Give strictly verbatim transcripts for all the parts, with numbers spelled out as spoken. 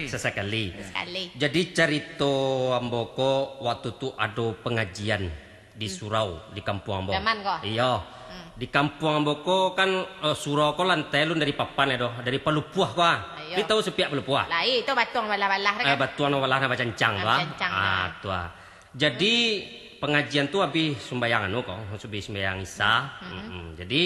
Sasakali. Sakali. Jadi, carito ambo ko, waktu tu ado pangajian di surau, di kampuang ambo. Zaman ko? Iyo. Hmm. Di kampuang ambo ko kan, eh, surau ko lantai alun dari papan, eh, doh, dari palupuah ko, ah. Iyo. Tapi tahu sapiak palupuah? Lai, tu batuang balah-balah tu kan? Eh, batuang balah nan bacancang tu, ah. Bacancang, ah, tu, ah. Jadi, pangajian tu abih sumbayang anu ko, abih sumbayang Isya. Hmm. Mm-mm. Jadi,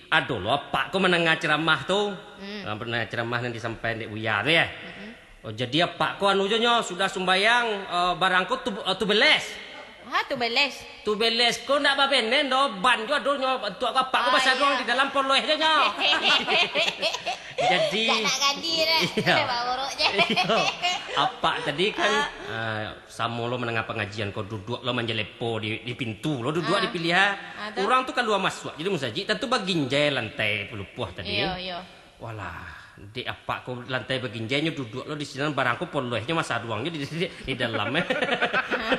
ado lo apak ko mandanga ceramah tu. Hmm. Ah, mandanga ceramah nan disampaian dek Buya tu, yo. Hmm. Oh, jadi apak ko anu jo nyo, sudah sumbayang, eh, barang ko tu, eh, tubeles. Ha, tubeles. Tubeles ko ndak babenen doh, ban jo ado nyo, bantuak ko apak ko basaduang di dalam poloih jo nyo. Jadi, iyo. Iyo. Apak tadi kan, eh, samo lo mandanga pangajian ko, duduak lo manjalepo di, di pintu lo, duduak di pilihan. Ah, tu. Urang tu kalua masuak jadi musajik, tantu baginjai lantai palupuah tadi. Iyo, iyo. Walah, dek apak ko lantai baginjai, nyo duduak lo di sinan, barang ko poloihnyo basaduang jo di, di, di dalam, eh.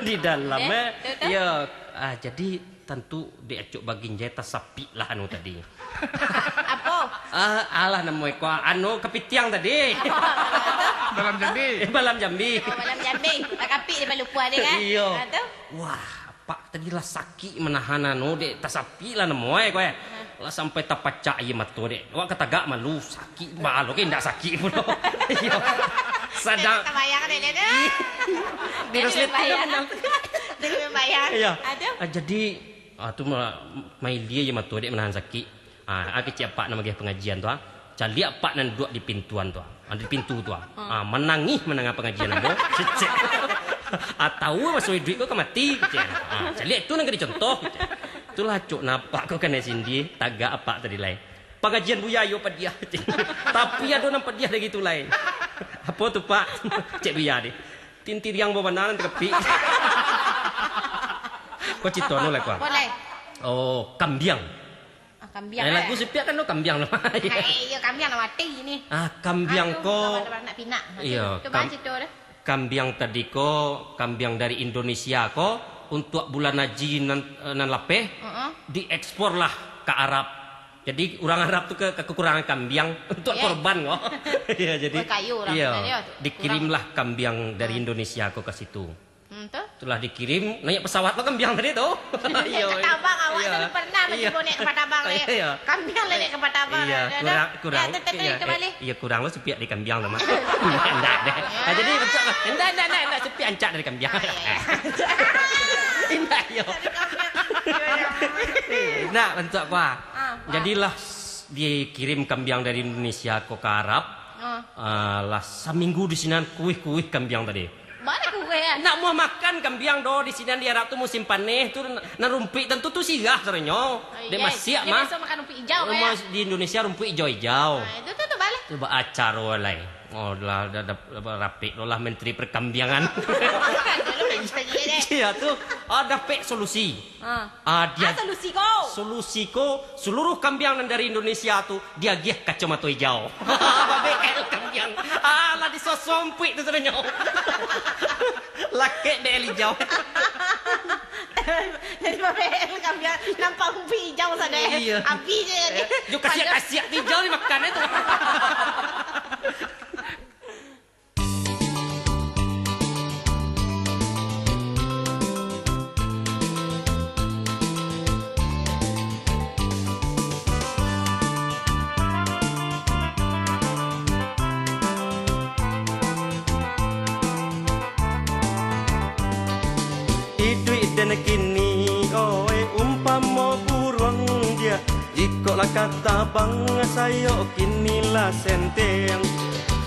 Di dalam, eh. Iyo, ah, jadi tantu dek acok baginjai tasapik lah anu tadi. Apo? Ah, alah namo iko, anu, kapitiang tadi. Balam jambi. Eh, balam jambi. Oh, balam jambi. Takapik di palupuah tadi kan? Iyo. Ah, tu? Wah, apak tadi lah sakik manahan anu, dek, tasapik lah namo, eh, ko, eh. Lah sampai tapacak aia mato, dek. Awak ka tagak malu, sakik, baa lo ka indak sakik pulo. Iyo. Sadang tabayang dek, dek, tu. Iyo. Di Rusli tu bayang. Iyo. Ah, tu? Ah, jadi, ah, tu ma-, mailia aia mato, dek, manahan sakik. Ah, ah, kecek apak nan magiah pangajian tu, ah. Caliak apak nan duduak di pintuan tu, ah. Ah, di pintu tu, ah. Hmm. Ah, manangih mandanga pangajian ambo. Kecek. Ah, tahu maso iduik ko ka mati, kecek. Ah, caliak tu nan ka dicontoh, kecek. Itulah acok nan apak ko kanai sindi, tagak apak tadi lai. Pangajian Buya iyo padiah, kecek. Tapi ado nan padiah dari tu lai. Apo tu, Pak? Cek Buya deh. Tintiriang babana nan takapik. Ko cito anu lah, ko. Apo lai? Oh, kambiang. Ah, kambiang, eh, lagu sapiak kan tu kambiang nama. Ah, eh, iyo, kambiang lah mati ni. Ah, kambiang ko. Aduh, kawan-kawan nak pinak. Nah, iyo, cuba kam-, cerita dah. Kambiang tadi ko, kambiang dari Indonesia ko, untuak bulan haji nan, eh, nan lapeh, heeh, diekspor lah ka Arab. Jadi, urang Arab tu ke-, ke-, kekurangan kambiang untuak, iyo, korban ko. Iyo, jadi, oh, kayo urang, iyo, dikirim lah kambiang dari, hmm, Indonesia ko ka situ. Hmm, tu? Setelah dikirim, naik pesawat lo kambiang tadi tu. Iyo. Ka tabang awak, iyo, tu pernah bagi, iyo, bonek kapalo tabang, iyo, iyo. Kambiang lah naik kapalo tabang, iyo, dah, dah. Kurang, kurang. Ya, tu, tu, tu, iyo, itu eh, balik. Iyo, kurang lo sapiak dari kambiang tu, Mak. Indak, indak, deh. Ah, jadi, bantuak, indak, indak, indak, indak, sapiak ancak dari kambiang. Ah, iyo, iyo. Indak, iyo. Dari kambiang. Iyo, iyo. Indak, bantuak ko. Ah, ah. Jadilah s-, dikirim kambiang dari Indonesia ko ka Arab. Ah. Ah, lah saminggu di sinan kuih-kuih kambiang tadi. Baa kuih, ah? Ndak amuah makan kambiang doh, di sinan di Arab tu musim paneh tu, nan rumpuik tantu tu sirah saronyo. Oh, dek, iyo, masiak mah. Biaso makan rumpuik ijau, rumpuik ijau-ijau. Di Indonesia rumpuik ijau-ijau. Ah, itu tu, tu balik. Cubo acaro lai. Oh, lah, dah, dah, dah rapek tu lah Menteri Perkambiangan. Dulu Menteri, deh. Iyo tu. Oh, dapek solusi. Ah. Ah, dia, ah, solusi ko? Solusi ko, seluruh kambiang nan dari Indonesia tu diagiah kacamato ijau. Babeel kambiang. Ah, lah disosompuik tu sadonyo. Lakek beel ijau. Jadi babeel kambiang, nampak umpuik ijau sadonyo. Iyo. Abih je jadi. Eh, jo kasiak-kasiak tu ijau dimakan itu. Iduik den kini, oi, umpamo buruang diak. Jikok lah ka tabang, sayok kini lah senteng.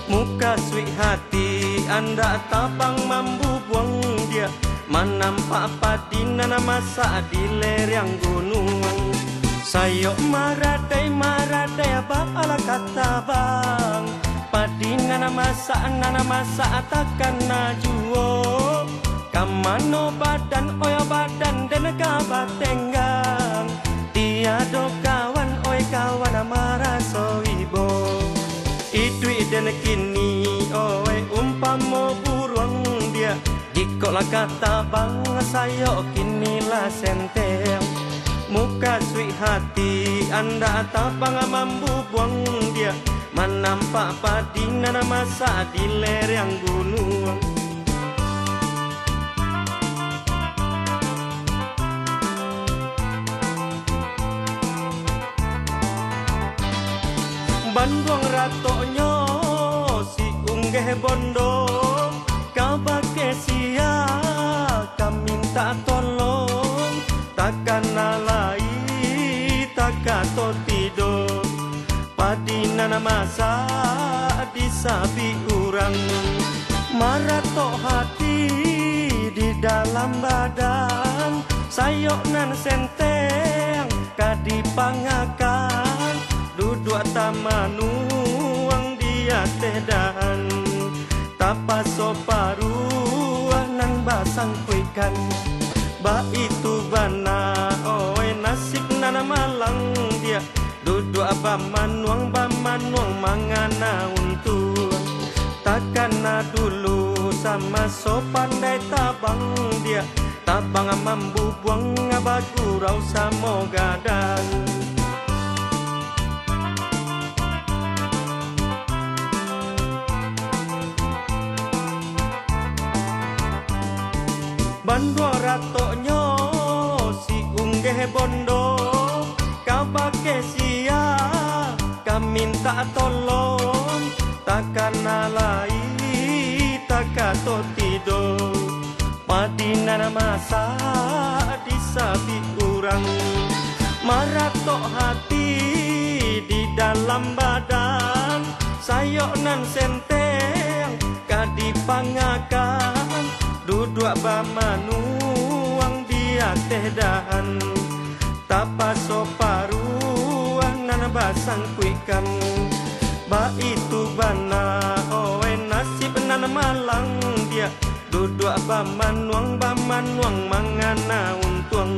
Mukasuik hati andak tabang mambubuang diak, manampak padi nan masak di lereng gunuang. Sayok maradai-maradai baa lah ka tabang, padi nan masak, nan masak takana juo. Ka mano badan, oi, badan den ka batenggang? Tiado kawan, oi, kawan maraso ibo. Iduik den kini, oi, umpamo buruang diak. Jikok lah ka tabang, sayok kini lah senteng. Mukasuik hati andak tabang mambubuang diak. Manampak padi nan masak di lereng gunuang. Banduang ratoknyo si Unggeh Bondo, kabake sia ka mintak tolong, takana lai takato tido. Padi nan masak di sabik urang, maratok hati di dalam badan, sayok nan senteng ka dipangakan, duduak tamanuang di ateh dahan, tapaso paruah nan basangkuikkan. Baitu bana, oi, nasib nan malang diak, duduak bamanuang, bamanuang mangana untuang. Takana dulu samaso pandai tabang diak, tabang mambubuang bagurau samo gadang. Banduang ratoknyo si Unggeh Bondo, kabake sia ka mintak tolong, takana lai takato tido. Padi nan masak di sabik urang, maratok hati di dalam badan, sayok nan senteng ka dipangakan, duduak bamanuang di ateh dahan, tapaso paruah nan basangkuikkan. Baitu bana, oi, nasib nan malang diak, duduak bamanuang, bamanuang mangana untuang.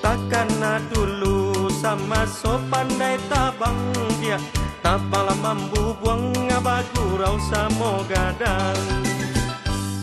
Takana dulu samaso pandai tabang diak, tabang lah mambubuang bagurau samo gadang.